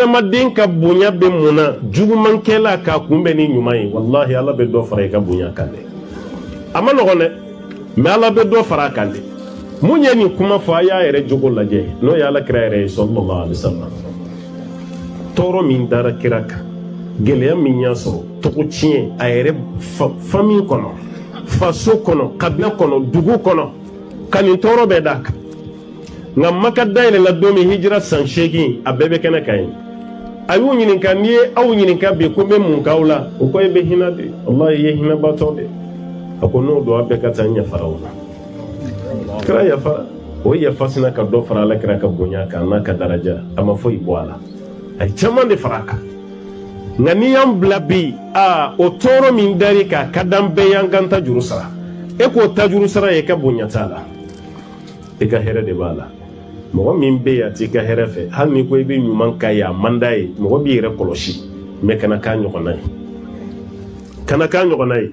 Adamaden ka bonya bɛ mun na? Jugumankɛla k'a kunbɛn ni ɲuman ye, walahi, Ala bɛ dɔ fara i ka bonya kan dɛ. A ma nɔgɔn dɛ, mɛ Ala bɛ dɔ fara a kan dɛ. Mun ye nin kuma fɔ? A y'a yɛrɛ jogo lajɛ, n'o ye Ala kira yɛrɛ ye, sallallahu alaihi wasallam. Tɔɔrɔ min dara kira kan, gɛlɛya min y'a sɔrɔ, tɔgɔ tiɲɛ a yɛrɛ famille kɔnɔ, faso kɔnɔ, kabila kɔnɔ, dugu kɔnɔ, ka nin tɔɔrɔ bɛɛ d'a kan. Nka Maka dayɛlɛla don min, hijira san 8, a bɛɛ bɛ kɛnɛ kan yen. A y'u ɲininka: n'i ye aw ɲininka bi ko n bɛ mun k'aw la? O ko e bɛ hinɛ de, walahi, i ye hinɛbatɔ de. A ko n'o don, aw bɛɛ ka taa, n yafara o la. Kira yafara. O yafa sina ka dɔ fara Ala kira ka bonya kan n'a ka daraja. A ma foyi bɔ a la, a ye caman de fara a kan. Nka n'i y'an bila bi, aa, o tɔɔrɔ min dar'i kan, ka d'an bɛɛ y'an k'an ta juru sara. E k'o ta juru sara ye, i ka bonya t'a la, i ka hɛrɛ de b'a la. Mɔgɔ min bɛ yen, a t'i ka hɛrɛ fɛ, hali n'i ko i bɛ ɲuman k'a ye, a man d'a ye. Mɔgɔ b'i yɛrɛ kɔlɔsi, mɛ kana k'a ɲɔgɔnna ye, kana k'a ɲɔgɔnna ye.